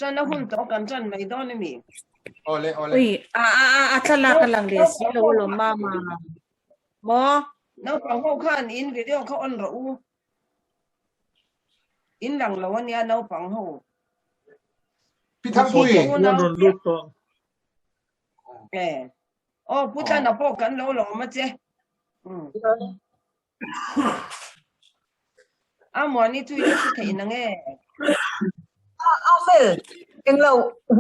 Ṭan a hun tawh kan ṭan mai dawn emi? Awle awle. Ui a a a a thlalak a lang leh si lo alawm mama. Maw? Naupang ho khan in video kha on rawh u. In lang lo ania naupang ho. Pi Thangpui. An rawn lut tawh. E. Aw Pu Tlana pawh kan lo lawm a che. A muani chu i hre thei na nge? A fel englo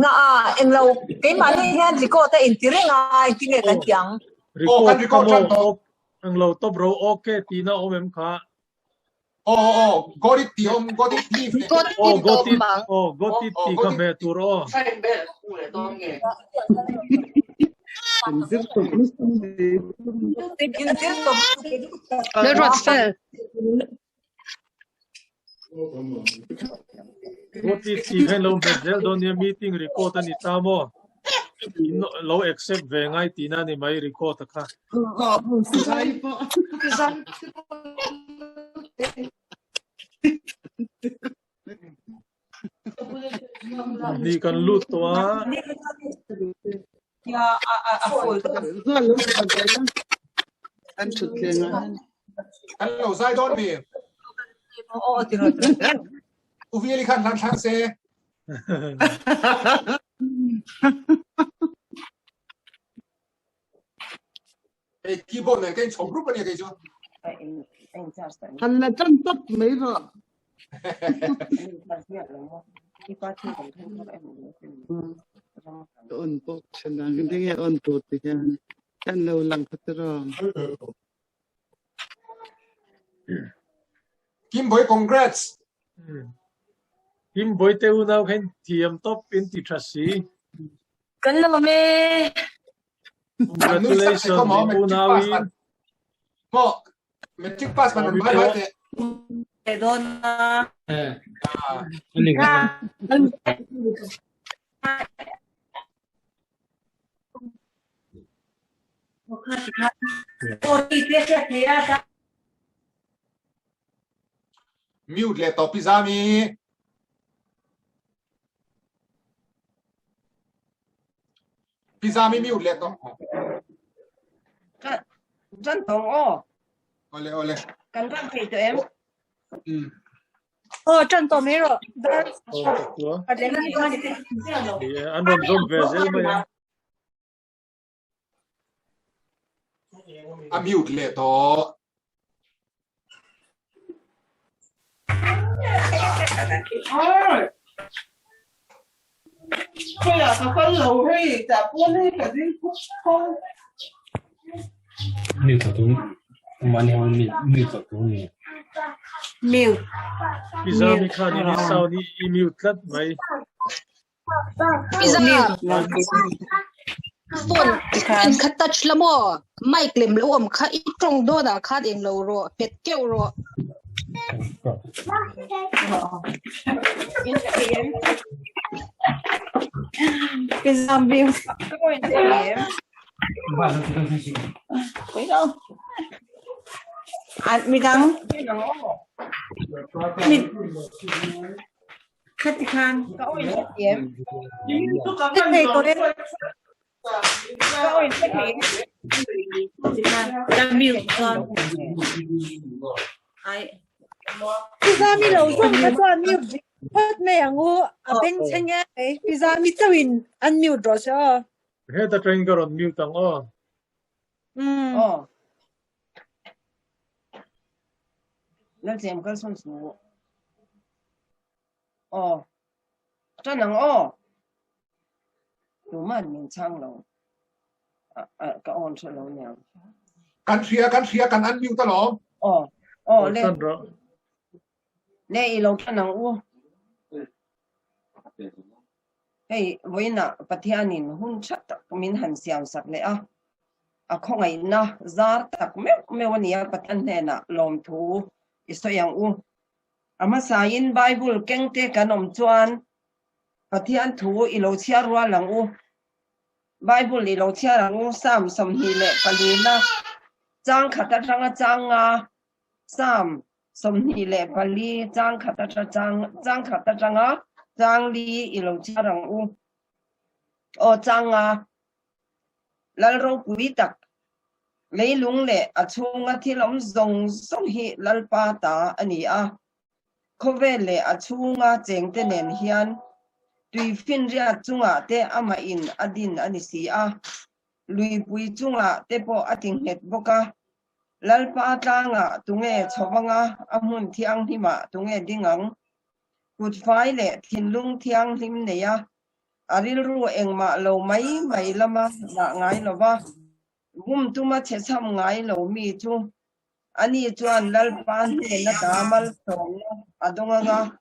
na a englo keimahni hian record a inti reng a engtin nge kan tih ang? Record kha maw englo top ro ok tihna awm em kha? Aw aw aw got it tih awm got it leave leh got it got it aw got it tih kha hmeh tur aw. Got it tih kha in lo hmet zel dawn nia meeting record a ni ta maw? In lo accept ve ngai tihna a ni mai record a kha. Ni kan lut tawh a. Kan lo zai dawn mi. Uvieli khan hlan thlang se. Hei keyboard nen ka inchhawm rup ania kei chu. Han la tan tawp mai rawh. Ka on pawh thin ang engtin nge on tur ti hian kan lo lang kha tiraw. Kimboy congrats. Kimboy te unau kha in thiam tawp in ti tha si. Kan lawm e. Congratulations i unau in. Mo matric pass man bai bai te. Te don na. Mute le topi zami. Pizza mi mute le to. Ka jan tong o. Ole ole. Kan ram thei to em. Oh, ṭan tawh mai rawh. Oh, ka kua. An rawn zawm ve zel mai a. A mute leh tawh. Mute. Pizza mi khan in i sound i mute tlat mai. Pizza phone in kha touch la maw mic lem lo awm kha i tawng dawn ah khan eng lo rawh hmet keuh rawh. Pizza mute. Midang mi Khati khan ka awih hre thiam. Ka thei tawh e. Ka awih hre thei. Ka mute chuan. Ai. Pizza mi lo zawng kha chuan mute phawt mai ang u. A bengchheng e mai. Pizza mi chauhin an mute rawh se aw. Heta tangin ka rawn mute ang aw. Umm. Aw. Lalchem kalsawn suh. Aw, ṭan ang aw. Tuma'n min chhang lo. Ka awn hre lo niang. Kan hria, kan hria, kan unmute alawm. Aw, aw le. Le i lo ṭan ang u. Hei, vawiinah Pathianin hun ṭha tak min han siam sak leh a, a khawngaihna zar tak meuh meuh a nia Pathian hnenah lawmthu i sawi ang u. A hmasain Bible kengte kan awm chuan Pathian thu i lo chhiar rual ang u. Bible i lo chhiar ang u, Psalm 24 na chang khat atanga chang nga, Psalm 24 chang khat atang chang khat atanga. Chang li i lo chhiar ang u. Aw chang nga, Lal ropui tak, leilung leh a chhunga thil awm zawng zawng hi Lalpa ta a ni a. Khawvel leh a chhunga chengte nen hian tuifinriat chungah te amahin a din a ni si a. Luipui chungah te pawh a ti nghet bawk a. Lalpa tlangah tunge chhovanga a hmun thianghlimah tunge ding ang? Kutfai leh thinlung thianghlim nei a, a rilru engmah lo mai mai lama dah ngai lova, bum tuma chhe chham ngai lo mi chu ani chuan Lalpa hnen ata malsawmna a dawng anga,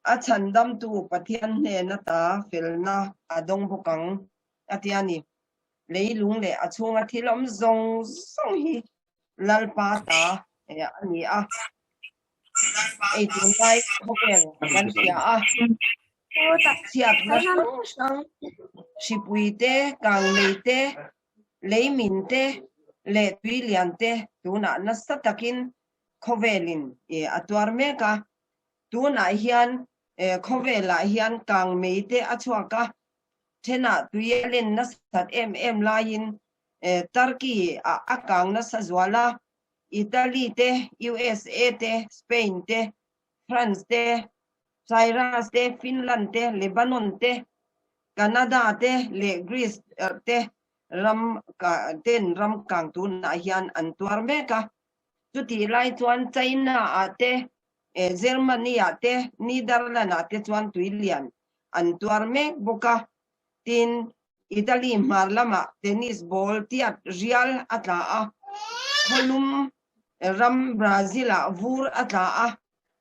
a chhandamtu Pathian hnen ata felna a dawng bawk ang, a ti a ni. Leilung leh a chhunga thil awm zawng zawng hi Lalpa ta a ni a. Ei tunlai khawvel kan hria a, chhiatna hrang hrang, hripui te, kanglei te, leimin te leh tuilian te tunah nasa takin khawvelin a tuar mek a. Tunah hian khawvelah hian kangmei te a chhuak a, thenah tui a len nasat em em laiin Turkey ah a kang nasa zual a, Italy te, USA te, Spain te, France te, Cyprus te, Finland te, Lebanon te, Canada te leh Greece te ram ten ram kang tunah hian an tuar mek a. Chutih lai chuan China ah te, Germany ah te, Netherland ah te chuan tui lian an tuar mek bawk a. Tin, Italy hmar lamah tennis ball tiat rial a tla a, khawlum ram Brazil ah vur a tla a,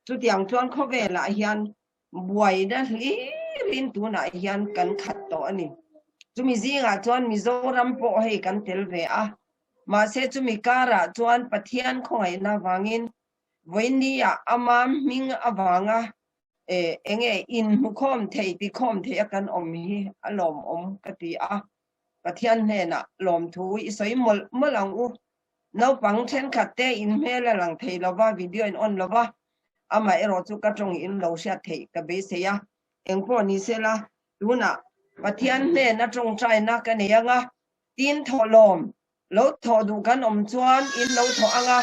chutiang chuan khawvelah hian buaina hlirin tunah hian kan khat tawh a ni. Chumi zingah chuan Mizoram pawh hei kan tel ve a, mahse chumi karah chuan Pathian khawngaihna vangin vawinia ama hming avanga enge inhmukhawm thei tikhawm thei a kan awm hi a lawmawm ka ti a, Pathian hnenah lawmthu i sawi mawlh mawlh ang u. Naupang thenkhat te in hmel a lang thei lova, video in on lova, amaherawh chu ka tawng in lo hriat theih ka beisei a, engpawh ni sela tunah Pathian hnena tawngtaina ka nei anga, tin thawhlawm lo thawh duh kan awm chuan in lo thawh anga,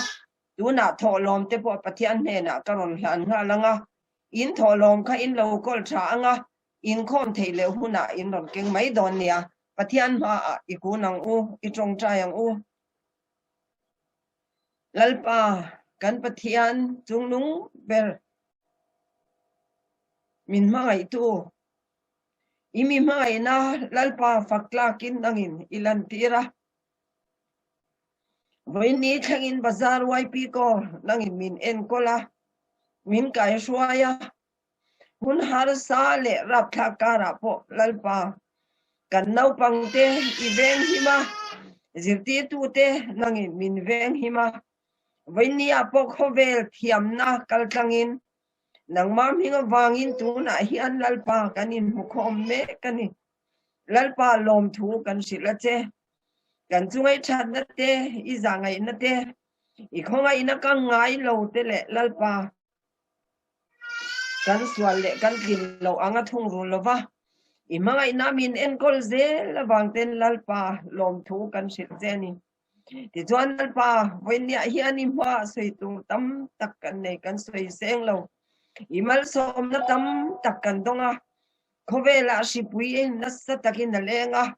Tunah thawhlawm te pawh Pathian hnenah ka rawn hlan nghal ang a, in thawhlawm kha in lo kawl tha ang a, inkhawm theih leh hunah in rawn keng mai dawn nia. Pathian hmaah i kun ang u, i tawngtai ang u. Lalpa, kan Pathian chungnung ber min hmangaihtu, i mi hmangaihna Lalpa fak tlakin nangin i lantir a. Vawiin thlengin bazar YP ko nangin min enkawl a, min kaihruai a, hun harsa leh rapthlak karah pawh Lalpa kan naupangte i venghim a, zirtirtute nangin min venghim a, vawiinniah pawh khawvel thiamna kaltlangin nangmah hming avangin tunah hian Lalpa kan inhmukhawm mek a ni. Lalpa lawmthu kan hrilh a che. Kan chungaih thatna te, i zahngaihna te, i khawngaihna ka ngai lo te leh Lalpa kan sual leh kan tlin loh anga thungrul lova i hmangaihna min enkawl zel avang ten Lalpa lawmthu kan hrilh che a ni. Tichuan Lalpa vawiinniah hian i hma sawi tur tam tak kan nei, kan sawi seng lo. I malsawmna tam tak kan dawng a, khawvelah hripui nasa takin a leng a,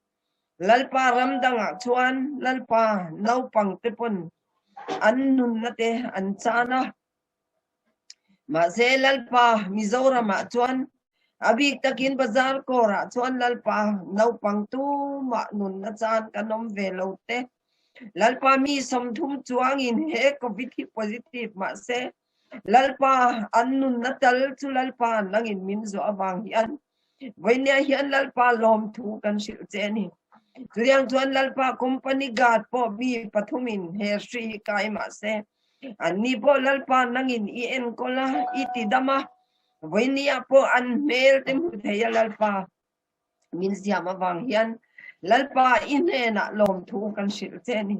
Lalpa ram dangah chuan Lalpa naupang te pawn an nunna te an chan a. Mahse Lalpa Mizoramah chuan a bik takin bazar kawrah chuan Lalpa naupang tumah nunna chan kan awm ve lo te. Lalpa mi 30 chuangin he Covid hi positive mahse Lalpa an nunna tal chu Lalpa nangin min zawh avang hian Vawinia hian Lalpa lawmthu kan hrilh che a ni. Chutiang chuan Lalpa company guard pawh mi pathumin he hri hi kai mah se, anni pawh Lalpa nangin i enkawl a, i ti dam a, vawinia pawh an hmel te hmu thei a Lalpa min siam avang hian Lalpa i hnenah lawmthu kan hrilh che a ni.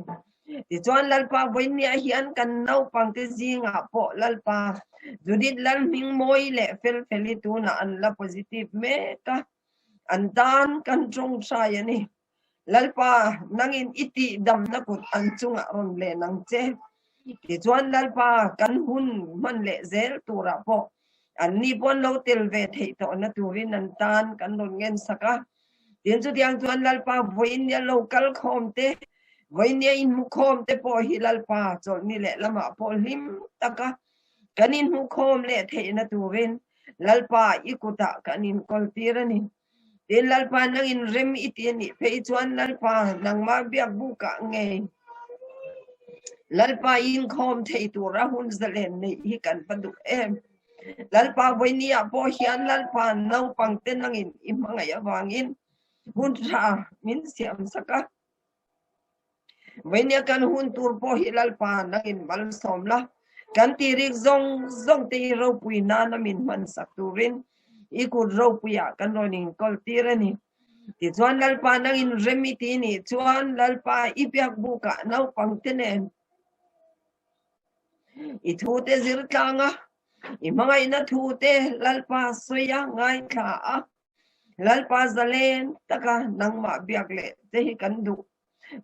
Tichuan Lalpa vawinia hian kan naupangte zingah pawh Lalpa Judith Lalhmingmawi leh Felfeli tunah an la positive mek a, an tan kan tawngtai a ni. Lalpa, nangin i tihdamna kut an chungah rawn len ang che. Tichuan Lalpa, kan hun hman leh zel turah pawh anni pawn lo tel ve theih tawhna turin an tan kan rawn ngensak a. Tin chutiang chuan Lalpa vawiin nia lo kal khawm te, vawiin nia inhmu khawm te pawh hi Lalpa chawlhni leh lamah pawh hlim taka kan inhmu khawm leh theihna turin Lalpa i kutah kan inkawl tir a ni. Tin Lalpa nangin rem i ti a nih phei chuan Lalpa nangmah biak bukah ngei Lalpa inkhawm thei tura hun zalen neih hi kan va duh em. Lalpa vawinia pawh hian Lalpa naupangte nangin i hmangaih avangin hun tha min siam sak a. Vawinia kan hun tur pawh hi Lalpa nangin malsawm la, kan tirik zawng zawng te hi ropui nana min hman sak turin i kut ropuiah kan rawn inkawl tir a ni. Tichuan Lalpa nangin rem i ti nih chuan Lalpa i biak bukah naupangte nen I thu te zir tlang a, i hmangaihna thu te Lalpa sawi a, ngaithla a, Lalpa zalen taka nangmah biak leh che hi kan duh.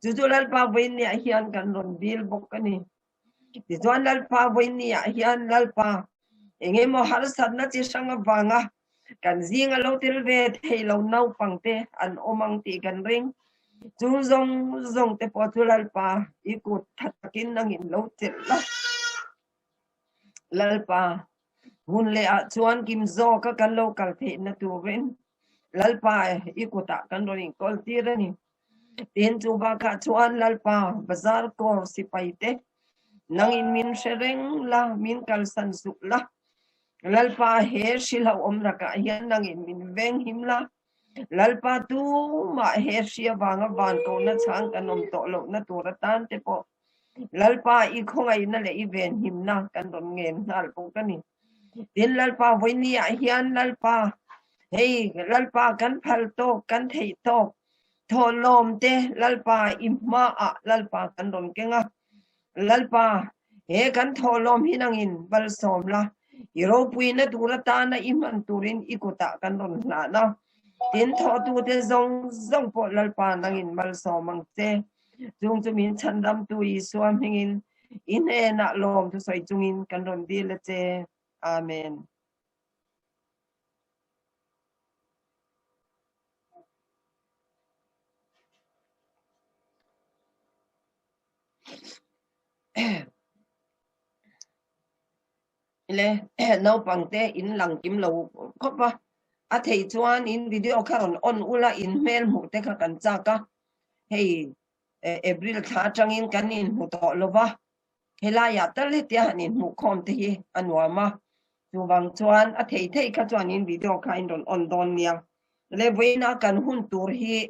Chu chu Lalpa vawiinniah hian kan rawn dil bawk a ni. Tichuan Lalpa vawiinniah hian Lalpa engemaw harsatna chi hrang avanga kan zinga lo tel ve thei lo naupangte an awm ang tih kan ring. Chu zawng zawng te pawh chu Lalpa i kut tha takin nangin lo chelh la. Lalpa, hun leh ah chuan kim zawka kan lo kal theihna turin Lalpa i kutah kan rawn inkawl tir a ni. Tin, chu bakah chuan Lalpa bazar kawr sipai te nangin min hre reng la, min kalsan suh la. Lalpa he hrilhauhawm lakah hian nangin min venghim la. Lalpa tumah he hri avanga van kohna chhang kan awm tawh lohna tur atan te pawh Lalpa i khawngaihna leh i venhimna kan rawn ngen nghal bawk a ni. Tin, Lalpa vawinia hian Lalpa, hei Lalpa kan phal tawk, kan theih tawk, thawhlawm te Lalpa i hmaah Lalpa kan rawn keng a. Lalpa, he kan thawhlawm hi nangin malsawm la, i ropuina tur atana i hman turin i kutah kan rawn hlan a. Tin, thawhtute zawng zawng pawh Lalpa nangin malsawm ang che. Chung chu min chhandamtu Isua hmingin i hnenah lawm thusawi chungin kan rawn dil a che. Amen. Le naupangte in lang kim lo khawp a, a theih chuan in video kha rawn on ula in hmel hmuh te kha kan chak a, hei April thla atangin kan inhmu tawh lo va, helaiah tal hetia han inhmuh khawm te hi a nuam a, chuvang chuan a thei thei kha chuan in video kha in rawn on dawn nia. Le vawiina kan hun tur hi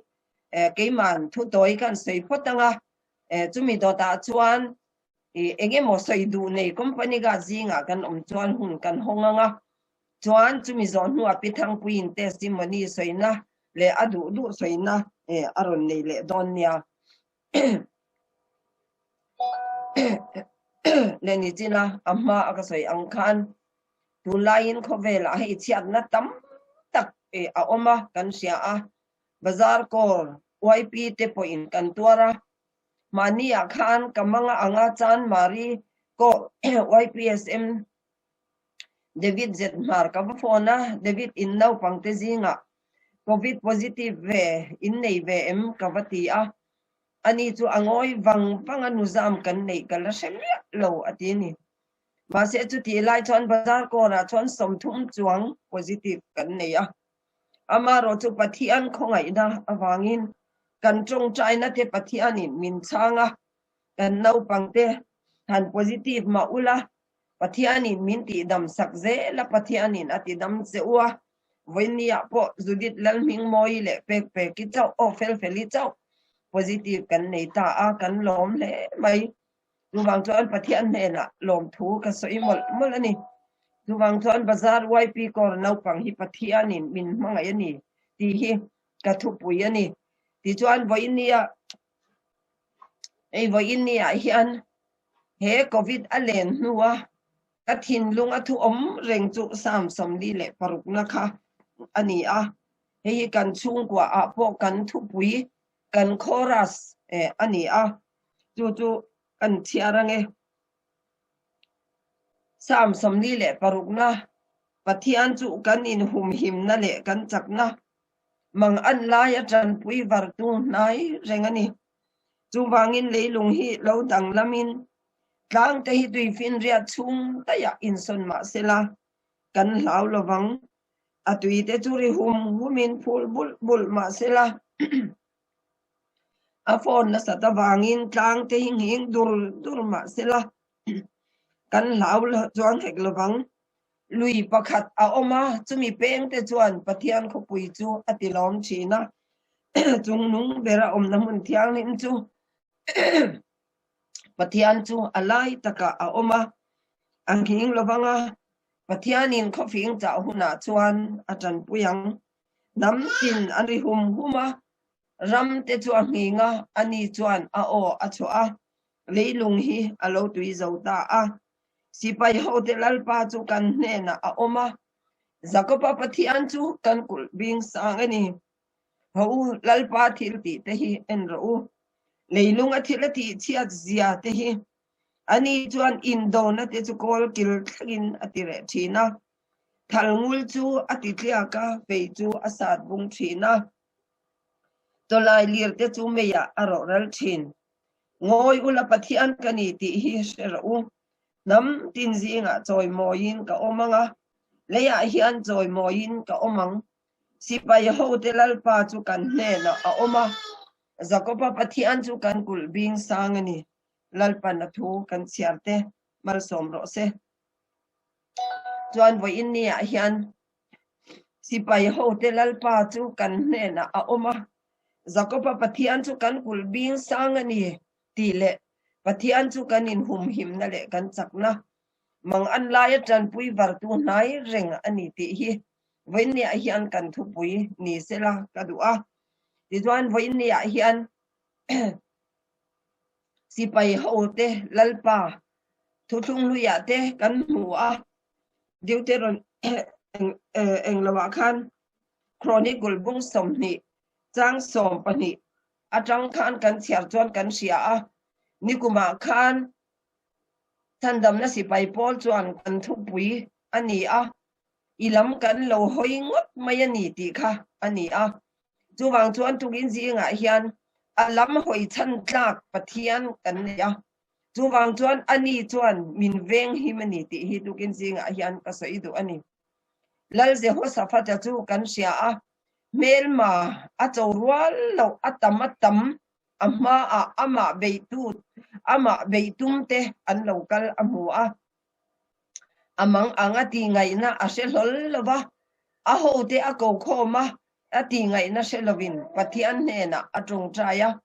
keiman thu tawi khan sawi phawt ang a, chumi dawtah chuan eng emaw sawi duh nei company guard zingah kan awm chuan hun kan hawng ang a, chuan chumi zawh hnuah Pi Thangpuiin testimony sawina leh a duh duh sawina a rawn nei leh dawn nia. Leh ni china a hma a ka sawi ang khan tunlaiin khawvelah hei chhiatna tam tak a awm a kan hria a, Bazar kawr YP te pawhin kan tuar a, mahniah khan ka manga anga Chanmari kawh YPSM David Zethmar ka va phone a, David in naupangte zingah Covid positive ve in nei ve em ka va ti a, ani chu a ngawi vang vang a nuzam kan neih ka la hre miah lo a ti a ni. Mahse chutih lai chuan bazar kawrah chuan 30 chuang positive kan nei a, Amaherawh chu Pathian khawngaihna avangin kan tawngtaina te Pathianin min chhang a, kan naupangte han positive mah ula, Pathianin min tihdam sak zel a, Pathianin a tidam che u a, vawinia pawh Judith Lalhmingmawi leh Pek Peki chauh, aw Felfeli chauh positive kan nei ta a, kan lawm hle mai. Chuvang chuan Pathian hnenah lawmthu ka sawi mawlh mawlh a ni. Chuvang chuan Bazar YP Kawr naupang hi Pathianin min hmangaih a ni tih hi ka thupui a ni. Tichuan vawinia Hei vawiin ni ah hian he Covid a len hnua ka thinlung a thu awm reng chu Psalm 46 na kha a ni a. Hei hi kan chhungkua ah pawh kan thupui, kan chorus a ni a. Chu chu kan chhiar ange. Psalm 46 na Pathian chu kan inhumhimna leh kan chakna mang an lai a tanpui vartu hnai reng a ni. Chuvangin leilung hi lo danglamin tlangte hi tuifinriat chhung daihah insawn mah sela kan hlau lovang. A tuite chu ri hum humin phul bulh bulh mah sela a phone nasat avangin tlangte hi nghing dur dur mah sela kan hlau chuang hek lovang. Lui pakhat a awm a, chumi pengte chuan Pathian khawpui chu a ti lawm thin a. Chung nung bera awmna hmun thianghlim chu Pathian chu a lai takah a awm a, a nghing lovang a, Pathianin khawfing chah hunah chuan a tanpui ang. Hnam tin an ri hum hum a, ram te chu a nghing a, ani chuan a aw a chhuah a, leilung hi a lo tui zo ta a. Sipai hote Lalpa chu kan hnenah a awm a, Jakoba Pathian chu kan kulh bing sang a ni. Ho u, Lalpa thil tih te hi en rawh u. Leilung a thil a tih chhiat zia te hi. Ani chuan indona te chu kawl kil thlengin a ti reh thin a. Thal ngul chu a ti tliak a, fei chu a sat bung thin a. Tawlai lir te chu meiah a rawh ral thin. Ngawi ula Pathian ka ni tih hi hre rawh u. Hnam tin zingah chawimawiin ka awm ang a, leiah hian chawimawiin ka awm ang. Sipai hote Lalpa chu kan hnenah a awm a, Jakoba Pathian chu kan kulh bing sang a ni. Lalpan a thu kan chhiar te malsawm rawh se. Chuan vawiin niah hian sipai hote Lalpa chu kan hnenah a awm a, Jakoba Pathian chu kan kulh bing sang a ni tih leh Pathian chu kan inhumhimna leh kan chakna mang an laia tanpui vartu hnai reng a ni tih hi vawiin niah hian kan thupui ni sela ka duh a. Tichuan vawiin niah hian sipai hote Lalpa thuthlung hluiah te kan hmu a, Deuteron eng lohah khan Chronicle bung 20 chang 12 atang khan kan chhiar chuan kan hria a, nikumah khan chhandamna sipai pawl chuan kan thupui a ni a, i lam kan lo hawi ngawt mai a ni tih kha a ni a. Chuvang chuan tukin zingah hian a lam hawi chhan tlak Pathian kan nei a, chuvang chuan ani chuan min veng him a ni tih hi tukin zingah hian ka sawi duh a ni. Lal Jehoshaphat-a chu kan hria a, hmelma a cho rual loh a tam a tam a hmaah amah beitu amah beitumte an lo kal a hmu a. A mang ang a tih ngaihna a hre hlawl lo va, a hote a ko khawm a, a tih ngaihna hre lovin Pathian hnenah a tawngtai a.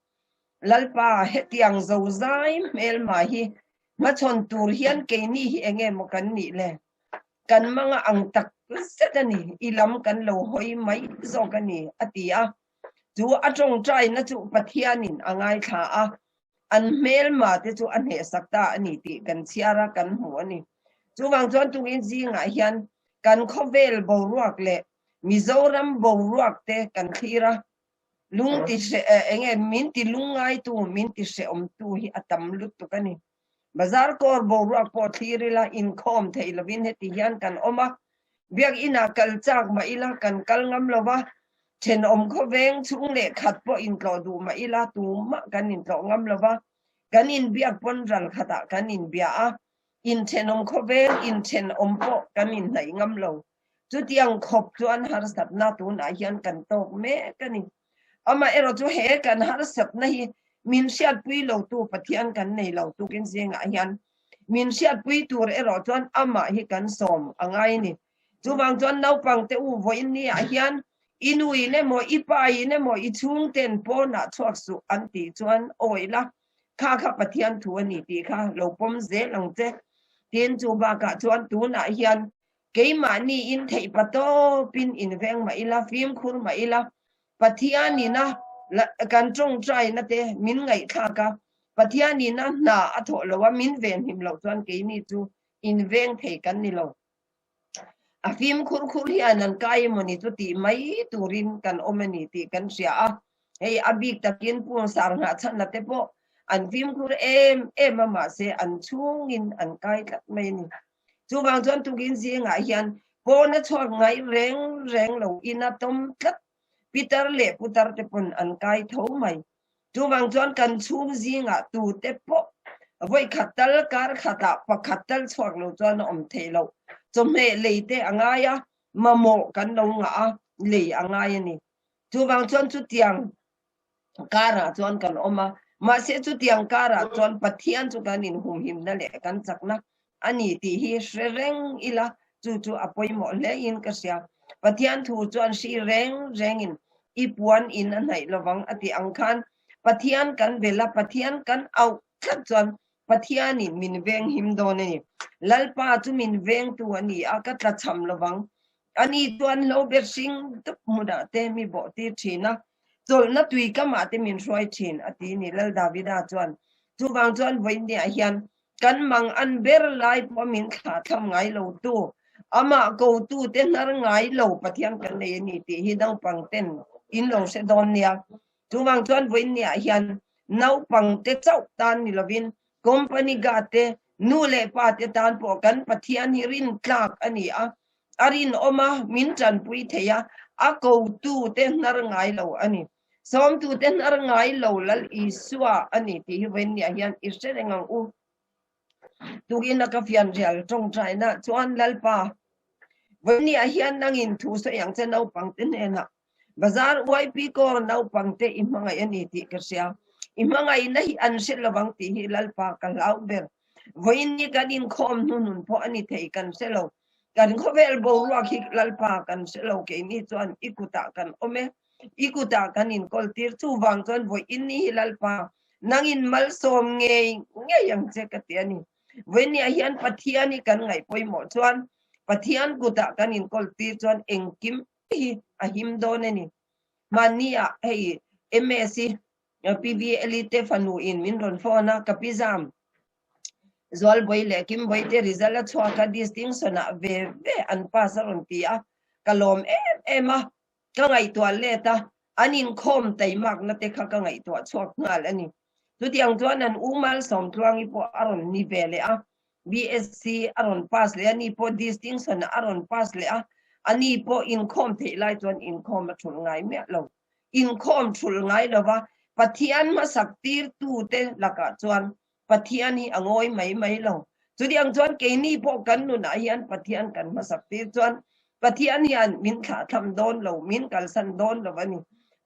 Lalpa, hetiang zozai hmelma hi hmachhawn tur hian keini hi enge maw kan nih le? Kan manga ang tak zet a ni, i lam kan lo hawi mai zawk a ni, a ti a. Chu a tawngtaina chu Pathianin a ngaithla a, an hmelma te chu a hnehsak ta a ni tih kan chhiar a, kan hmu a ni. Chuvang chuan tungin zingah hian kan khawvel boruak leh Mizoram boruak te kan thlir a, lung ti hre enge min ti lungngaitu, min ti hrehawmtu hi a tam lutuk a ni. Bazar kawr boruak pawh thlir ila inkhawm theih lovin heti hian kan awm a, Biakinah kal chak mah ila kan kal ngam lo va, thenawm khawveng chhung leh khat pawh intlawh duh mah ila tumah kan intlawh ngam lo va, kan inbiak pawn ral khatah kan inbia a, inthenawm khawveng inthenawm pawh kan inhnaih ngam lo. Chutiang khawp chuan harsatna tunah hian kan tawk mek a ni. Amaherawh chu he kan harsatna hi min hriatpui lotu Pathian kan nei lo tukin zingah hian min hriatpui tur erawh chuan amah hi kan sawm a ngai a ni. Chuvang chuan naupang te u vawiin niah hian i nuin emaw i pain emaw i chhungten pawnah chhuak suh an tih chuan awi la, kha kha Pathian thu a ni tih kha lo pawm zel ang che. Tin, chu bakah chuan tunah hian Keimahni in theih pa tawpin inveng mah ila, fimkhur mah ila, Pathianina kan tawngtaina te min ngaihthlak a, Pathianin a hna a thawh lo a, min venhim loh chuan keini chu inveng thei kan ni lo. A fimkhur khur hian an kai emawni chu tih mai turin kan awm a ni tih kan hria a, hei a bik takin pungsar nghah chhanna te pawh an fimkhur em em a mahse an chhungin an kai tlat mai a ni. Chuvang chuan tukin zingah hian pawna chhuak ngai reng reng lo ina tawm tlat pitar leh putar te pawn an kai tho mai. Chuvang chuan kan chhung zingah tute pawh vawi khat tal kar khatah pakhat tal chhuak lo chuan a awm theih loh. Chawhmeh lei te a ngai a, mamawh kan lo ngah a, lei a ngai a ni. Chuvang chuan chutiang karah chuan kan awm a, mahse chutiang karah chuan Pathian chu kan inhumhimna leh kan chakna a ni tih hi hre reng ila chu chu a pawimawh hle in ka hria. Pathian thu chuan hri reng rengin i puan in a hnaih lovang a tih ang khan Pathian kan bel a, Pathian kan auh tlat chuan Pathianin min venghim dawn a ni. Lalpa chu min vengtu a ni a, ka tlachham lovang. Ani chuan lo ber hring dup hmunah te mi bawh tir thin a, chawlhna tui kamah te min hruai thin a ti ni Lal Davida chuan. Chuvang chuan vawiinniah hian kan mang an ber lai pawh min thlah thlam ngai lo tu, amah ko tu te hnar ngai lo Pathian kan nei a ni tih hi naupang ten in lo hre dawn nia. Chuvang chuan vawiinniah hian naupang te chauh tan ni lovin company guard te, nu leh pa te tan pawh kan Pathian hi rintlak a ni a, a rinawm a, min tanpui thei a, a kotu te hnar ngai lo a ni. Sawmtu te hnar ngai lo Lal Isua a ni tih hi vawiinniah hian i hre reng ang u. Tukin a ka fianrial tawngtaina chuan Lalpa, vawiinniah hian nangin thu sawi ang che naupang te hnenah Bazar YP Corps naupang te i hmangaih a ni tih ka hria. I hmangaihna hi an hre lovang tih hi Lalpa ka hlau ber. Vawiinni kan inkhawm hnuhnun pawh a ni thei kan hre lo. Kan khawvel boruak hi Lalpa kan hre lo keini chuan i kutah kan awm e. I kutah kan inkawl tir chuvang chuan vawiinni hi Lalpa nangin malsawm ngei ngei ang che ka ti a ni. Vawiinniah hian Pathian hi kan ngaih pawimawh chuan Pathian kutah kan inkawl tir chuan engkim hi a him dawn a ni. Hmanni ah hei MS hi PVL te fanu in min rawn phone a, ka pi zam Zualbawi leh Kimbawi te result a chhuak a distinction ah ve ve an pass a rawn ti a, ka lawm em em a, ka ngaihtuah let a, an inkhawm taimakna te kha ka ngaihtuah chhuak nghal a ni. Chutiang chuan an u Malsawmtluangi pawh a rawn ni ve leh a, BSc a rawn pass leh a, ni pawh distinction a rawn pass leh a, a ni pawh inkhawm theih lai chuan inkhawm a thulh ngai miah lo. Inkhawm thulh ngai lo va, Pathian hmasak tirtute lakah chuan Pathian hi a ngawi mai mai lo. Chutiang chuan keini pawh kan nunah hian Pathian kan hmasak tir chuan Pathian hian min thlahthlam dawn lo, min kalsan dawn lo a ni.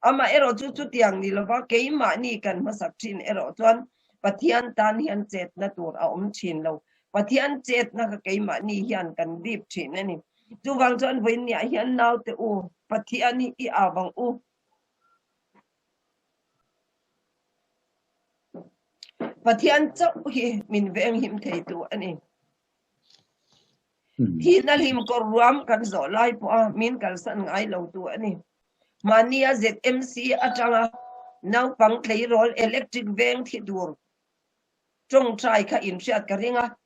Amaherawh chu chutiang ni lova keimahni kan hmasak thin erawh chuan Pathian tan hian chetna tur a awm thin lo. Pathian chetna kha keimahni hian kan dip thin a ni. Chuvang chuan vawiinniah hian naute u, Pathian hi i au ang u. Pathian chauh hi min venghim theitu a ni. Thihna hlim kawr ruam kan zawh lai pawha min kalsan ngai lo tu a ni. Mahnia ZMC atanga naupang tleirawl electric veng thi tur tawngtai kha inhriat ka ring a,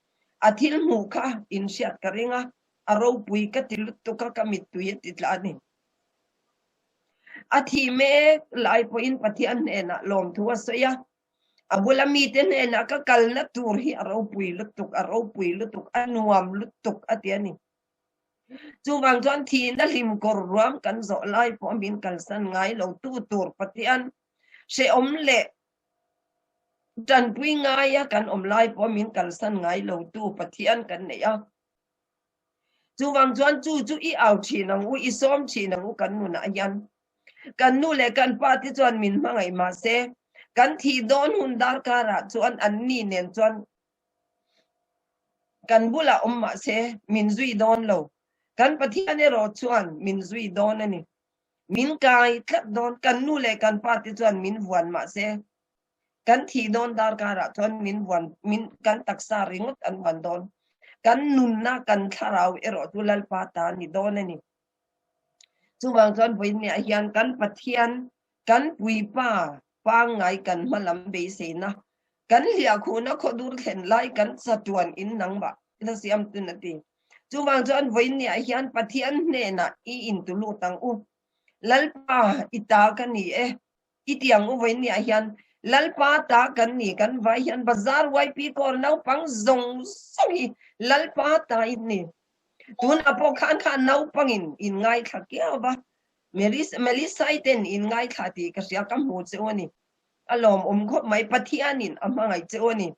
a thil hmuh kha inhriat ka ring a, a ropui ka ti lutuk a, ka mittui a ti tla a ni. A thih mek lai pawhin Pathian hnenah lawmthu a sawi a, A bula mite hnenah ka kalna tur hi a ropui lutuk, a ropui lutuk, a nuam lutuk a ti a ni. Chuvang chuan thihna hlim kawr ruam kan zawh lai pawh min kalsan ngai lo tu tur Pathian hrehawm leh tanpui ngaia kan awm lai pawh min kalsan ngai lo tu Pathian kan nei a. Chuvang chuan chu chu i au thin ang u, i sawm thin ang u kan nunah hian. Kan nu leh kan pa te chuan min hmangaih mahse, kan thih dawn hun darkarah chuan an ni nen chuan kan bulah awm mahse min zui dawn lo. Kan Pathian erawh chuan min zui dawn a ni. Min kai tlat dawn. Kan nu leh kan pa te chuan min vuan mahse, kan thih dawn darkarah chuan min vuan, min kan taksa ringawt an vuan dawn. Kan nunna, kan thlarau erawh chu Lalpa ta a ni dawn a ni. Chuvang chuan vawiinniah hian kan Pathian, kan Puipa pangngai kan hma lam beiseina, Kan hliahkhuhna khawdur thlen lai kan chatuan in nangmah la siam tun a ti. Chuvang chuan vawiinniah hian Pathian hnenah i intulut ang u. Lalpa i ta ka ni e. I ti ang u vawiinniah hian Lalpa ta kan ni kan vai hian Bazar YP Corps naupang zawng zawng hi Lalpa ta in ni. Tunah pawh khan kha naupangin in ngaithla kiau va, Melisai ten in ngaithla tih ka hria ka hmu che u a ni. A lawmawm khawp mai, Pathianin a hmangaih che u a ni.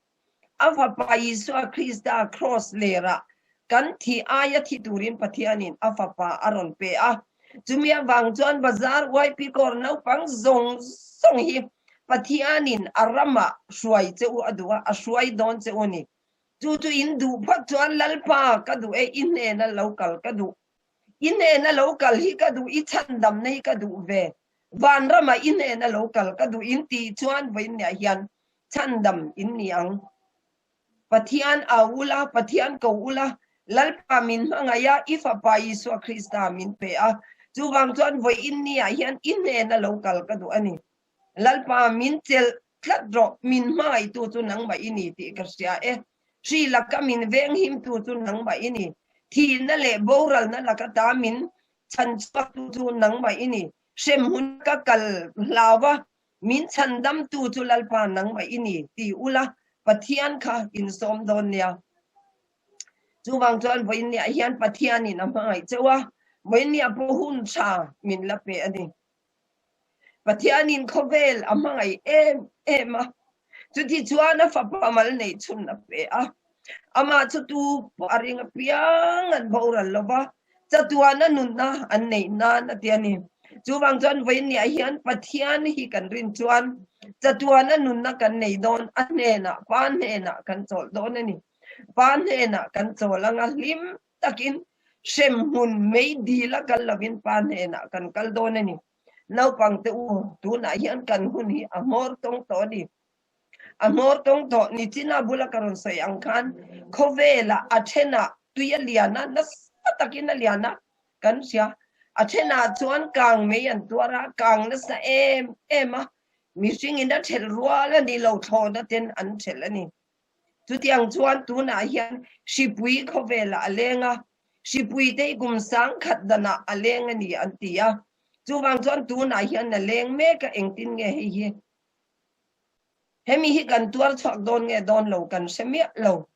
A Fapa Isua Krista Kraws lerah kan thih aia thi turin Pathianin a Fapa a rawn pe a. Chumi avang chuan Bazar YP Corps naupang zawng zawng hi Pathianin a ramah hruai che u a duh a, a hruai dawn che u a ni. Chu chu in duh phawt chuan Lalpa ka duh e, i hnena lo kal ka duh. I hnena lo kal hi ka duh, i chhandamna hi ka duh ve. Vanramah i hnena lo kal ka duh in tih chuan vawiinniah hian chhandam in ni ang. Pathian au ula, Pathian ko ula, Lalpa min hmangaih a, i Fapa Isua Krista min pe a. Chuvang chuan vawiinniah hian i hnena lo kal ka duh a ni. Lalpa min chelh tlat rawh, min hmangaihtu chu nangmah i ni tih ka hria e. Hri laka min venghimtu chu nangmah i ni. Thihna leh boralna laka ta min chhan chhuaktu chu nangmah i ni. Hremhmun ka kal hlau va, min chhandamtu chu Lalpa nangmah i ni ti ula, Pathian kha insawm dawn nia. Chuvang chuan vawiinniah hian Pathianin a hmangaih cheu a, vawiinniah pawh hun tha min la pe a ni. Pathianin khawvel a hmangaih em em a, chuti chuan a fapa mal neih chhun a pe a. Amah chu tu pawh a ring apiang an boral lo va, chatuana nunna an neih nan a ti a ni. Chuvang chuan vawiinniah hian Pathian hi kan rin chuan chatuana nunna kan nei dawn, a hnenah, Pa hnenah kan chawlh dawn a ni. Pa hnenah kan chawl anga hlim takin hremhmun mei dil a kal lovin pa hnenah kan kal dawn a ni. Naupangte u, tunah hian kan hun hi a hmawr tawng tawh a ni. A hmawr tawng tawh nichina bula ka rawn sawi ang khan khawvelah a thenah tui a lian a, nasa takin a lian a, kan hria. A thenah chuan kang mei an tuar a, kang nasa em em a, mihringin a thelh rual a ni lo, thlawhna ten an thelh a ni. Chutiang chuan tunah hian hripui khawvelah a leng a, hripui te hi kum sangkhat danah a leng a ni an ti a. Chuvang chuan tunah hian a leng mek a, engtin nge hei hi? Hemi hi kan tuar chhuak dawn nge dawn lo kan hre miah lo.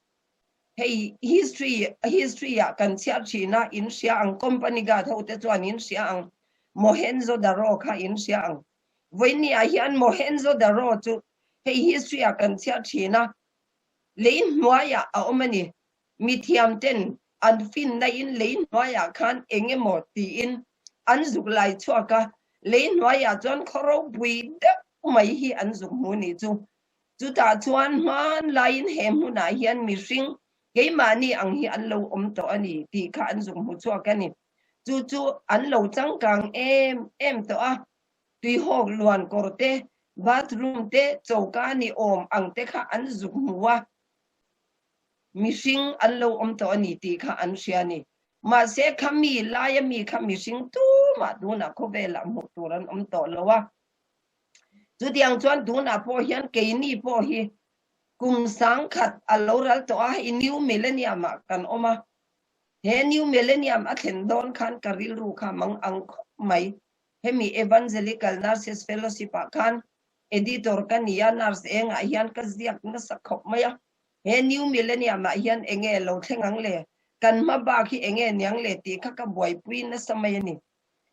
Hei history history ah kan chhiar thin a, in hria ang company guard ho te chuan in hria ang, Mohenjo-daro kha in hria ang. Vawinia hian Mohenjo-daro chu Hei history ah kan chhiar thin a, lei hnuaiah a awm a ni. Mithiam ten an finna in lei hnuaiah khan eng emaw tiin an zuk lai chhuak a, lei hnuaiah chuan khaw ropui deuh mai hi an zuk hmu ni chu. Chutah chuan hmanlaiin he hmunah hian mihring keimahni ang hi an lo awm tawh a ni tih kha an zuk hmu chhuak a ni. Chu chu an lo changkang em em tawh a, Tuihawk luan kawr te, bathroom te, choka ni awm ang te kha an zuk hmu a, mihring an lo awm tawh a ni tih kha an hria a ni. Mahse kha mi laia mi kha mihring tumah tunah khawvelah hmuh tur an awm tawh lo a. Chutiang chuan tunah pawh hian keini pawh hi kum sangkhat a lo ral tawh a, hei new millennium ah kan awm a. He new millennium a thlen dawn khan ka rilru kha mang ang khawp mai. Hemi Evangelical Nurses Fellowship ah khan Editor ka ni a, nurse engah hian ka ziak nasa khawp mai a. He New Millennium ah hian enge lo thleng ang le? Kan hma bak hi enge niang le tih kha ka buaipui nasa mai a ni.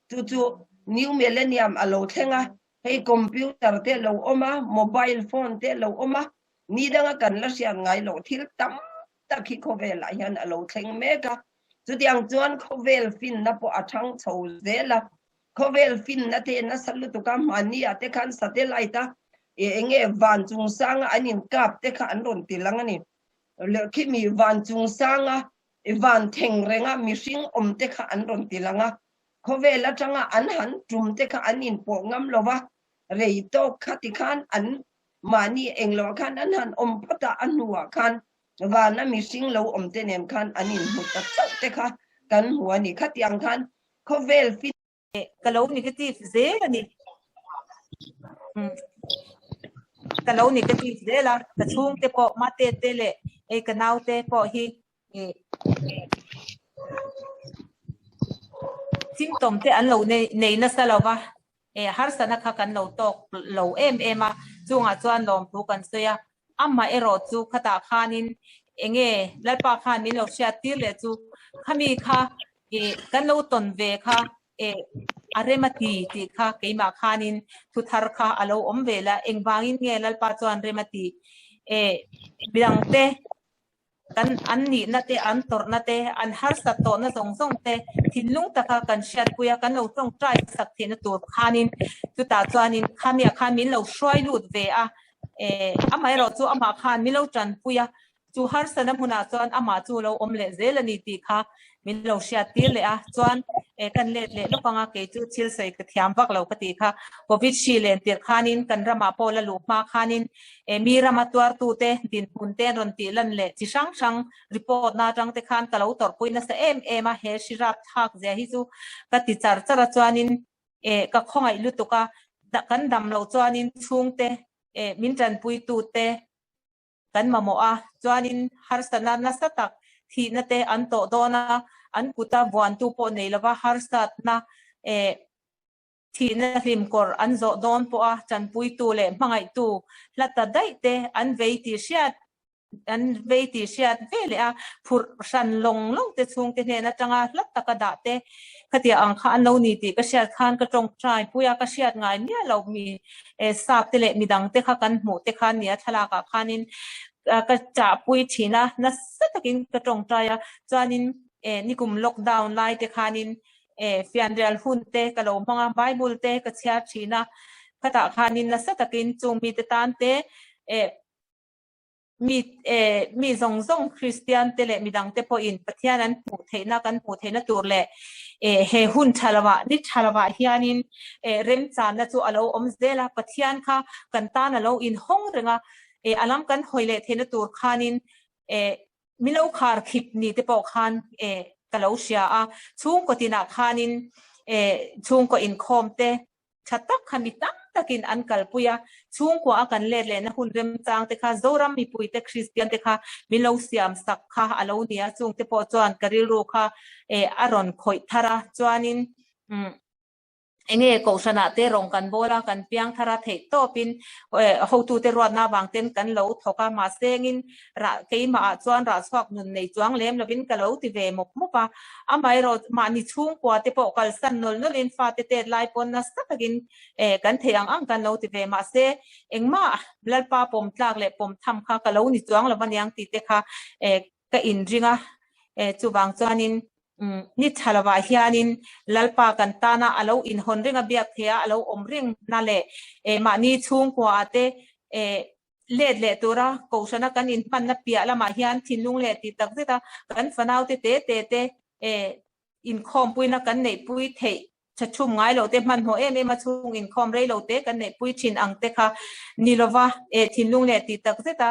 Chu chu New Millennium a lo thleng a, hei computer te lo awm a, mobile phone te lo awm a, ni danga kan la hriat ngai loh thil tam tak hi khawvelah hian a lo thleng mek a. Chutiang chuan khawvel finna pawh a thang chho zel a, khawvel finna te nasa lutuk a, hmani ah te khan satellite a eng nge van chung sanga an in kap te kha an rawn ti lang a ni. Khimi van chung sanga van theng renga mihring awm te kha an rawn ti lang a, khawvel atanga an han tum te kha an in pawh ngam lo va, rei tawk kha ti khan an mahni englo ah khan an han awm phawt a, a hnuah khan Vana mihring lo awm te nen khan an inhmu ta chauh te kha kan hmu a ni. Khatiang khan khawvel fin. Ka lo negative zel a ni. ka lo negative zel a, ka chhungte pawh mate te leh hei ka naute pawh hi ih symptom te an lo nei nei nasa lo va, eh harsatna kha kan lo tawk lo em em a, chungah chuan lawmthu kan sawi a, amah erawh chu khatah khanin enge Lalpa khan min lo hriat tir leh chu khami kha ih kan lo tawn ve kha eh a rem a ti tih kha keimah khanin thu thar kha a lo awm ve la, engvangin nge Lalpa chuan rem a ti eh midangte kan an nihna te, an tawrhna te, an harsat tawhna zawng zawng te thinlung taka kan hriatpui a, kan lo tawngtai sak theihna tur khanin chutah chuanin khamiah khan min lo hruai lut ve a, eh amaherawh chu amah khan min lo tanpui a, Chu harsatna hmunah chuan amah chu lo awm leh zel a ni tih kha min lo hriat tir leh a, chuan eh kan let leh lawk anga kei chu thil sawi ka thiam vak lo ka tih kha. Covid hri len tirh khanin kan ramah pawh la luh hma khanin eh mi rama tuartute dinhmun te an rawn tih lan leh chi hrang hrang report na atang te khan ka lo tawrhpui nasa em em a, he hri rap thlak zia hi chu ka ti char char a chuanin eh ka khawngaih lutuk a, kan dam loh chuanin chhungte eh min tanpuitute kan mamawh a, chuanin harsatna nasa tak thihna te an tawh dawn a, an kuta vuantu pawh nei lova harsatna eh thihna hlim kawr an zawh dawn pawh a chanpuitu leh hmangaihtu hla ta daih te an vei tih hriat an vei tih hriat ve leh a, phurh hran lawng lawng te chhungte hnen atanga hla taka dah te Khatiang ang kha an lo ni tih ka hriat khan ka tawngtai pui a, ka hriat ngai miah lo mi sap te leh midang te kha kan hmuh te khan nia thlalak ah khanin ka chahpui thin a, nasa takin ka tawngtai a, chuanin nikum lockdown lai te khanin fianrial hun te ka lo hmang a, bible te ka chhiar thin a, khatah khanin nasa takin chung mite tan te Mi eh mi zawng zawng Kristian te leh midang te pawhin Pathian an hmuh theihna kan hmuh theihna tur leh eh he hun tha lovah ni tha lovah hianin eh remchanna chu a lo awm zel a, Pathian kha kan tan a lo inhawng reng a, eh a lam kan hawi leh theihna tur khanin eh mi lo khar khip ni te pawh khan eh ka lo hria a, chhungkaw tinah khanin eh chhungkaw inkhawm te Tha tak kha mi tam takin an kalpui a, chhungkua a kan let lehna hun remchang te kha Zoram mipui te Kristian te kha min lo siam sak kha a lo ni a, chung te pawh chuan ka rilru kha eh a rawn khawih thar a, chuanin umm enge Kohhranah te rawng kan bawl a, kan piang thar a theih tawpin eh hotute ruatna avang ten kan lo thawk a, mahse engin rah keimah ah chuan rah chhuak nun nei chuang lem lovin ka lo ti ve mawp mawp a, amaherawh mahni chhungkua te pawh kalsan nawlh nawlhin fate tet lai pawn nasa takin eh kan theih ang ang kan lo ti ve mahse engmah Lalpa pawm tlak leh pawm tham kha ka lo ni chuang lo aniang tih te kha eh ka inring a eh chuvang chuanin umm ni tha lovah hianin Lalpa kan tana a lo inhawn reng a biak theih a a lo awm reng na leh eh mahni chhungkua ah te eh Let leh tura Kohhrana kan inhmanna piah lamah hian thinlung leh tih tak zeta kan fanaute te te te inkhawmpuina kan neihpui theih tha thum ngai loh te hmanhmawh em em a chhung inkhawm rei lo te kan neihpui thin ang te kha ni lova thinlung leh tih tak zeta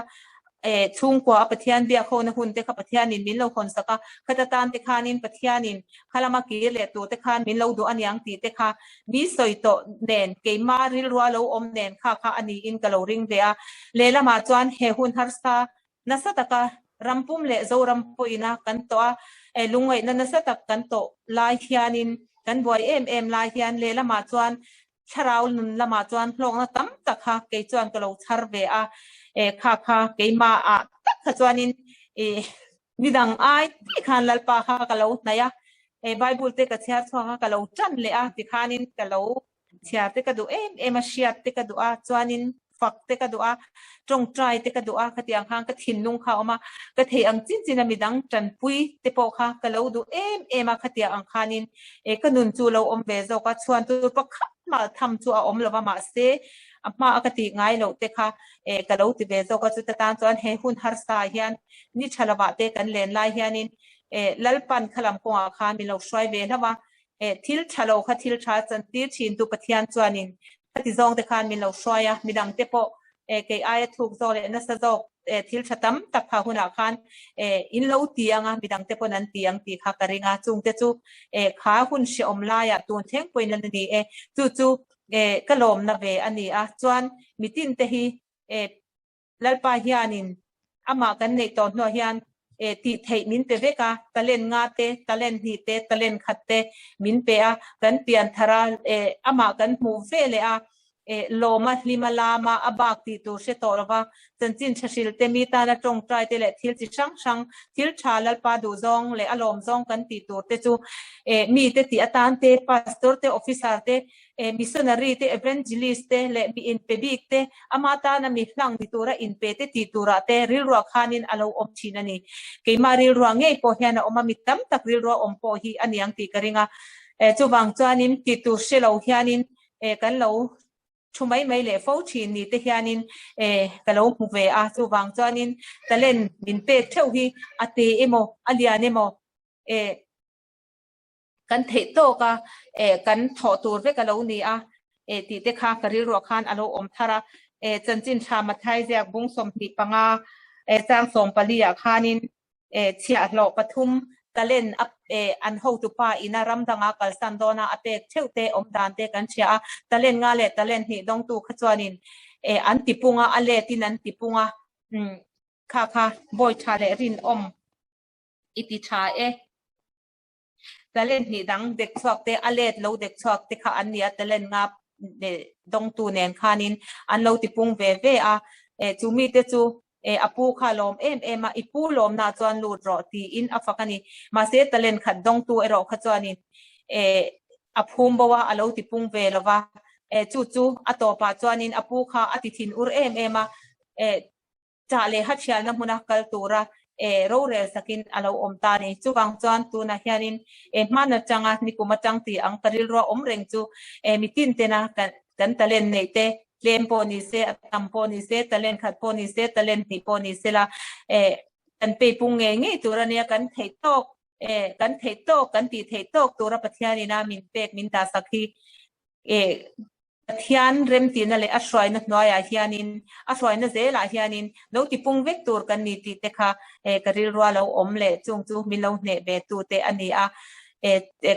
chhungkua a Pathian biak hona hun te kha Pathianin min lo hawn sak a, khata tan te khanin Pathianin khalama kir leh tur te khan min lo duh aniang tih te kha mi sawi tawh nen keima rilrua lo awm nen kha kha a niin ka lo ring ve a. Lehlamah chuan he hun harsa nasa taka rampum leh Zoram pawhin a kan tawh a, lungngaihna nasa tak kan tawh lai hianin kan buai em em lai hian lehlamah chuan thlarau nun lamah chuan hlawkna tam tak kha kei chuan ka lo chhar ve a, kha kha keimah ah tak kha chuanin ih Midang ai tih khan Lalpa kha ka lo hnaih a, he Bible te ka chhiar chhuak a, ka lo tan leh a tikhanin ka lo chhiar te ka duh em em a, hriat te ka duh a, chuanin fak te ka duh a, tawngtai te ka duh a, khatiang khan ka thinlung kha a awm a, ka theih ang chin chin a midang tanpui te pawh kha ka lo duh em em a, khatiang ang khanin ka nun chu lo awm ve zawk a, chhuan tur pakhat mah tham chu a awm lova mahse a hma a ka tih ngai loh te kha ka lo ti ve zawk a, chuta tan chuan he hun harsa ah hian ni tha lovah te kan len lai hianin eh Lalpan kha lam kawngah khan min lo hruai ve hlauh a, eh thil tha lo kha thil tha chantir thin tu Pathian chuanin khati zawng te khan min lo hruai a, midang te pawh eh kei aia thuk zawk leh nasa zawk eh thil tha tam tak kha hunah khan eh in lo ti ang a, midang te pawn an ti ang tih kha ka ring a, chung te chu eh kha hun hrehawm laiah tun thleng pawhin a ni e, chu chu eh ka lawmna ve a ni a, chuan mitin te hi. E Lalpa hianin amah kan neih tawh hnuah hian e tih theih min pe vek a, talent nga te, talent hnih te, talent khat te min pe a, kan pian thar a, e amah kan hmuh ve leh a, e lawma hlima lama a bak tih tur hre tawh lova, chanchin tha hril te mi tana tawngtai te leh thil chi hrang hrang, thil tha Lalpa duhzawng leh a lawmzawng kan tih tur te chu e mi te tih atan te, pastor te, officer te, E missionary te, evangelist te leh mi inpe bik te, ama tana mi hlang ni tura inpe te tih turah te rilruah khanin a lo awm thin a ni. Keimah rilruah ngei pawh hian a awm a, mi tam tak rilruah awm pawh hi a niang tih ka ring a. E chuvang chuanin tih tur hre lo hianin e kan lo thu mai mai leh fo thin ni te hianin e ka lo hmu ve a. Chuvang chuanin talent min pek theuh hi a te emaw a lian emaw e Kan theih tawk a, eh kan thawh tur vek a lo ni a, eh tih te kha ka rilruah khan a lo awm thar a, eh chanchin tha Mathai ziak bung 25 eh chang 14 ah khanin eh chhiahhlawh pathum talent a eh an hotupa ina ram danga kalsan dawna a pek theuh te awm dan te kan hria a, talent nga leh talent hnih dawngtu kha chuanin eh an tipung a, a letin an tipung a, umm kha kha bawi tha leh rinawm i ti tha e. Talent hnih dang dek chhuak te, a let lo dek chhuak te kha an ni a, talent nga dawngtu nen khanin an lo tipung ve ve a, chu mite chu a pu kha a lawm em em a, i pu lawmna chuan lut rawh tiin a fak a ni. Mahse talent khat dawngtu erawh kha chuanin a phum bo a, a lo tipung ve lo va, chu chu a tawpah chuanin a pu kha a ti thin ur em em a, Chah leh hathialna hmuna kal tura rorel sakin a lo awm ta a ni. Chuvang chuan tunah hianin hman atanga nikum atang tih ang ka rilrua awm reng chu mitin tena kan talent neih te tlem pawh ni se, a tam pawh ni se, talent khat pawh ni se, talent hnih pawh ni se la kan peipung ngei ngei tur a nia, kan theih tawk kan theih tawk kan tih theih tawk tura Pathianina min pek min dahsak hi Pathian remtihna leh a hruaina hnuaiah hianin, a hruaina zelah hianin lo tipung vek tur kan ni tih te kha ka rilrua lo awm leh chung chu min lo hneh ve tu te a ni a.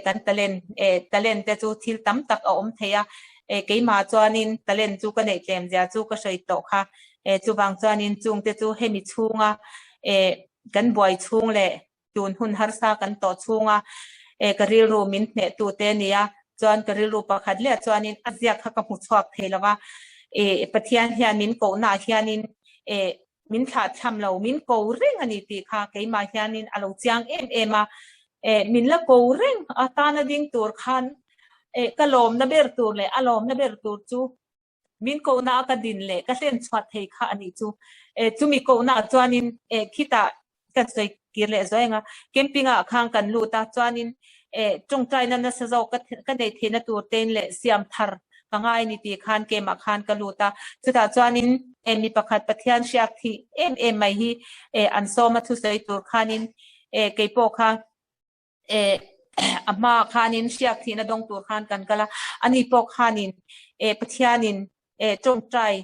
Kan talent, talent te chu thil tam tak a awm thei a, keimah chuanin talent chu ka neih tlem zia chu ka sawi tawh kha. Chuvang chuanin chung te chu hemi chhunga kan buai chhung leh tun hun harsa kan tawh chhunga e ka rilru min hneh tu te nia chuan ka rilru pakhat leh chuanin a ziak kha ka hmu chhuak thei lova e Pathian hian min kohna ah hianin e min thlah tham lo min ko reng a ni tih kha keimah hianin a lo chiang em em a e min la ko reng a tana ding tur khan e ka lawmna ber tur leh a lawmna ber tur chu Min kohna a ka din leh ka hlen chhuah thei kha a nih chu. E, chumi kohna ah chuanin e, khitah ka sawi kir leh zuai ang a, camping ah khan kan lut a, chuanin e, tawngtaina nasa zawk ka ka neih theihna tur tein leh siam thar ka ngai ni tih khan camp ah khan ka lut a, chutah chuanin e, mi pakhat Pathian hriak thih em em mai hi e, an sawm a thusawi tur khanin e, keipawh kha eh a hma khanin hriak thihna dawng tur khan kan kal a, ani pawh khanin eh Pathianin eh tawngtai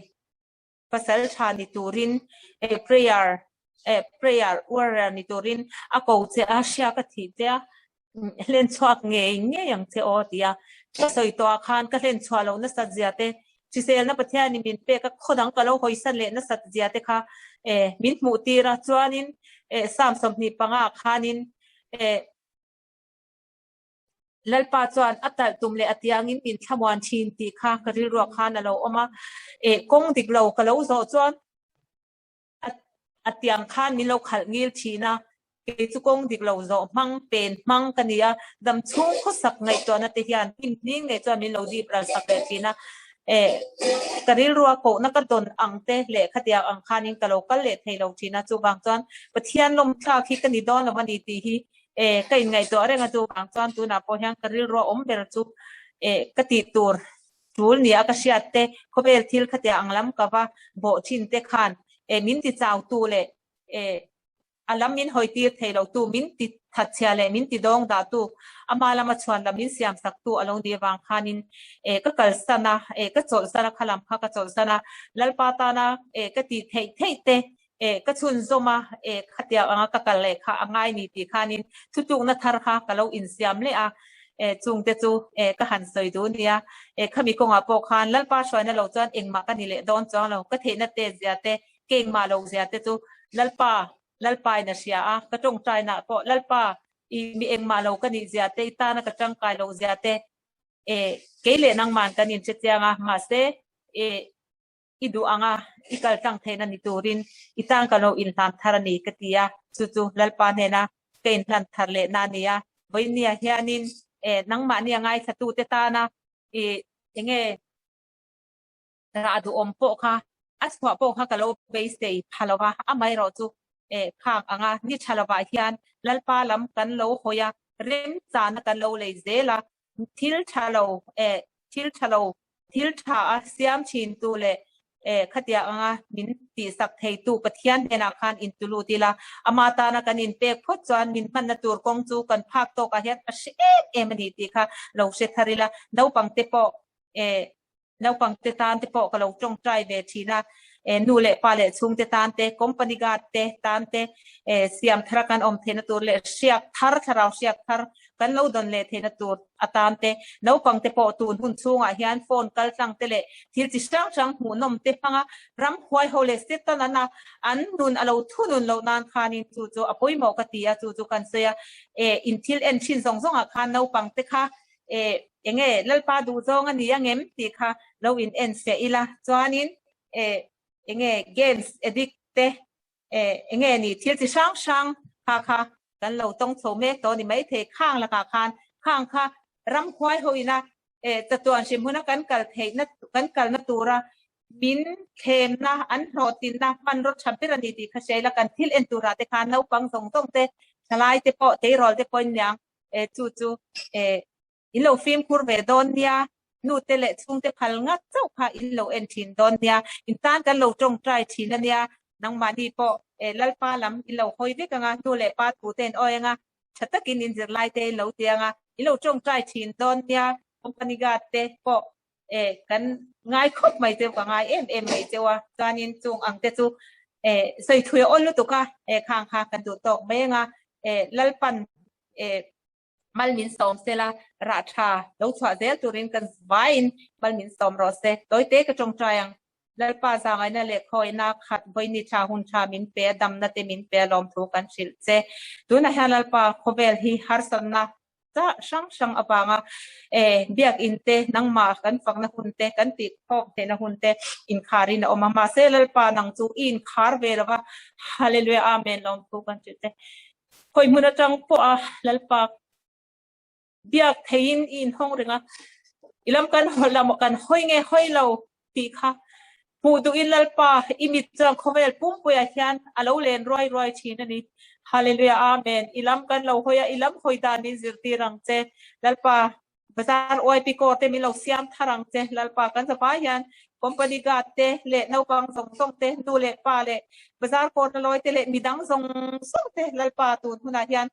pasal tha ni turin eh prayer eh prayer warrior ni turin a ko che a, hriak a thih che a, hlen chhuak ngei ngei ang che aw ti a, ka sawi tawh ah khan ka hlen chhuah loh nasat zia te hriselna Pathianin min pek a, khaw dang ka lo hawisan leh nasat zia te kha eh min hmuh tir a, chuanin eh Psalm 25 ah khanin eh Lalpa chuan a talh tum leh a tiangin min thlamuan thin tih kha ka rilruah khan a lo awm a, eh kawng dik lo ka lo zawh chuan a tiang khan min lo khalh ngil thin a, kei chu kawng dik lo zawh hmang, pen hmang ka ni a, dam chhung khawsak ngaihtuahna te hian hnim hning nei chuan min lo dip ral sak leh thin a, eh ka rilrua kohna ka dawn ang te leh khatiang ang khanin ka lo kal leh thei lo thin a, chuvang chuan Pathian lawmthlak hi ka ni dawn lo a ni tih hi eh ka inngaihtuah reng a, chuvang chuan tunah pawh hian ka rilrua awm ber chu eh ka tih tur tul nia ka hriat te, khawvel thil khatiang ang lam ka va bawh thin te khan eh min ti chau tu leh eh a lam min hawi tir thei lo tu, min ti that chhia leh min ti dawng dah tu, ama lama chhuan lam min siam sak tu a lo nih avang khanin eh ka kalsan a, eh ka chawlhsan a, kha lam kha ka chawlhsan a, Lalpa tana eh ka tih theih theih te eh ka chhunzawm a, eh khatiang anga ka kal leh kha a ngai ni tih khanin thutlukna thar kha ka lo insiam leh a. E chungte chu e ka han sawi duh nia. E khami kawngah pawh khan Lalpa hruaina lo chuan engmah ka ni leh dawn chuang lo. Ka theihna te zia te, ka engmah lo zia te chu Lalpa, Lalpa in a hria a. Ka tawngtainaah pawh Lalpa i mi engmah lo ka nih zia te, i tana ka tangkai loh zia te e kei leh nangman kan inhre chiang a. Mahse e i duh ang a, i kal tlang theihna ni turin i tan ka lo inhlan thar a ni ka ti a, chu chu Lalpa hnena ka inhlan thar lehna a ni a. Vawinia hianin e nangmahni a ngaithlatute tana i enge rah duhawm pawh kha a chhuah pawh kha ka lo beisei pha lo va, amaherawh chu e khang anga ni tha lovah hian Lalpa lam kan lo hawi a, remchana kan lo lei zel a, thil tha lo e thil tha lo thil tha a siam thin tu leh e khatia anga min tihsak thei tu Pathian hnenah khan in tulut ila ama tana kan in pek phawt chuan min hmanna tur kawng chu kan phak tawk ah hian a hre em em a ni tih kha lo hre thar ila naupang te pawh e Naupang te tan te pawh ka lo tawngtai ve thin a, nu leh pa leh chhungte tan te, company guard te tan te siam thara kan awm theihna tur leh hriak thar, thlarau hriak thar kan lo dawn leh theihna tur atan te, naupang te pawh tun hun chhungah hian phone kal tlang te leh thil chi hrang hrang hmuhnawm te hmanga ram huai ho leh setan an a, an nun a lo thunun loh nan khanin chu chu a pawimawh ka ti a, chu chu kan sawi a, in thil en thin zawng zawngah khan naupang te kha eh enge Lalpa duhzawng a ni angem tih kha lo in en fiah ila chuanin eh enge games addict te eh enge ni thil chi hrang hrang kha kha kan lo tawng chho mek tawh a ni maithei khang lakah khan khang kha ramhuai ho ina eh chatuan hrim huna kan kal theihna kan kalna tura min thlemna an hlawhtlinna hmanraw tha ber a ni tih kha hria ila kan thil en turah te khan naupang zawng zawng te thalai te pawh tleirawl te pawhin niang e chu chu e in lo fimkhur ve dawn nia nu te leh chhungte phal ngat chauh kha in lo en thin dawn nia in tan kan lo tawngtai thin a nia nangmahni pawh e Lalpa lam in lo hawi vek anga nu leh pa thu te in awi anga tha takin in zirlai te in lo ti anga in lo tawngtai thin dawn nia company guard te pawh e kan ngai khawp mai cheu ka ngai em em mai cheu a chuanin chung ang te chu e sawi thui a awl lutuk a e khang kha kan duh tawk mai anga e Lalpan e mal min sawm sela rah tha lo chhuah zel turin kan vaiin mal min sawm rawh se tawite ka tawngtai ang Lalpa zangaina leh khawina khat vawiini tha hun tha min pe a damna te min pe a lawmthu kan hrilh che tunah hian Lalpa khawvel hi harsatna Chah hrang hrang avanga e biakin te nangmah kan fakna hun te kan tih khawm theihna hun te inkharin a awm a mahse Lalpa nang chu i inkhar ve lova Hallelujah Amen lawmthu kan hrilh te khawi hmun atang pawh a Lalpa biak theiin i inhawng reng a i lam kan lam kan hawi nge hawi lo tih kha hmuh duhin Lalpa i mit chuan khawvel pumpuiah hian a lo len ruai ruai thin a ni. Hallelujah Amen. I lam kan lo hawi a, i lam hawi dan min zirtir ang che. Lalpa bazar UIP kawr te min lo siam thar ang che. Lalpa kan zavai hian company guard te leh naupang zawng zawng te, nu leh pa leh bazar kawrna lawi te leh midang zawng zawng te Lalpa tun hunah hian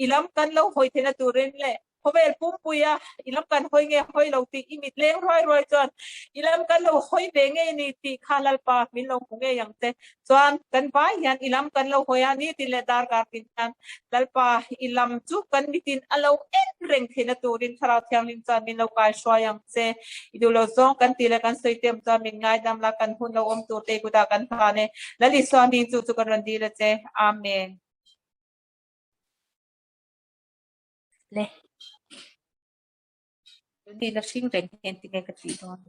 i lam kan lo hawi theihna turin leh Khawvel pumpuia i lam kan hawi nge hawi lo tih i mit leng ruai ruai chuan i lam kan lo hawi ve ngei ni tih kha Lalpa min lo hmu ngei ang che. Chuan kan vai hian i lam kan lo hawi a, nitin leh darkar tin hian Lalpa i lam chu kan mitin a lo en reng theihna turin Thlarau Thianghlim chuan min lo kaihruai ang che. I duh lo zawng kan tih leh kan sawi te awm chuan min ngaidam la, kan hun lo awm tur te i kutah kan hlan e. Lal Isua hming chu chu kan rawn dil a che. Amen. Le. Ni la hring reng hian tinge ka tih dawn.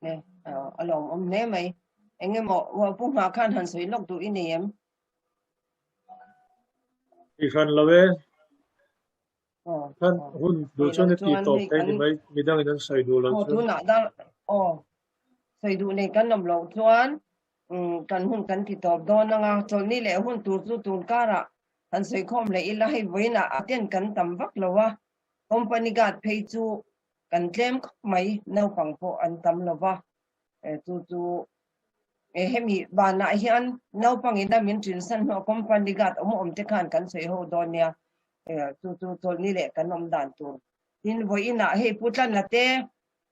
Ne, a lawm awm hle mai. Engemaw pu hma khan han sawi lawk duh i nei em? I hran lo e. Khan hun duh chuan i tih tawp thei ni mai, midangin an sawi duh loh chuan. Tunah dar aw sawi duh nei kan awm loh chuan kan hun kan ti tawp dawn anga chawlhni leh hun tur chu tun karah han sawi khawm leh ila hei vawiinah a ten kan tam vak lo a, company guard phei chu kan tlem khawp mai naupang pawh an tam lo va, chu chu hemi banah hian naupangin a min ṭinsan hnawh company guard awm awm te khan kan sawi ho dawn nia. Chu chu chawlhni leh kan awm dan tur. Tin, vawiinah hei Pu Tlana te,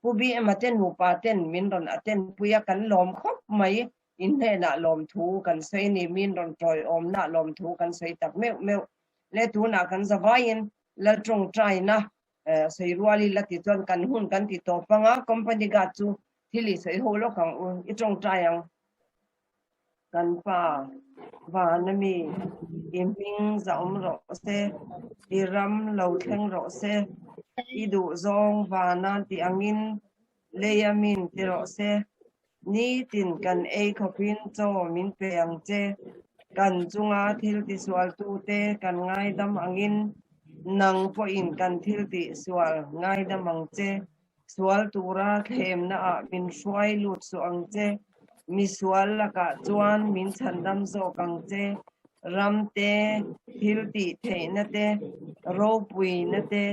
Pu BM-a te nupa ten min rawn attend pui a, kan lawm khawp mai. In hnenah lawmthu kan sawi a ni, min rawn tawiawmna lawmthu kan sawi tak meuh meuh. Le tunah kan zavaiin Lal tawngtaina sawi rual ila ti chuan kan hun kan ti tawp ang a, company guard chu thil i sawi ho lawk ang u, i tawngtai ang. Kan pa van a mi, i hming zahawm rawh se, i ram lo thleng rawh se, i duh zawng vana tih angin lei a min ti rawh se, nitin kan ei khawpin chaw min pe ang che, kan chunga thil tisualtute kan ngaidam angin nang pawhin kan thil tihsual ngaidam ang che. Sual tura thlemna ah min hruai lut suh ang che, mi sual lakah chuan min chhandam zawk ang che, ram te, thil tih theihna te, ropuina te,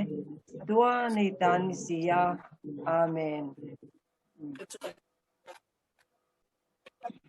tuanei tan ni si a. Amen.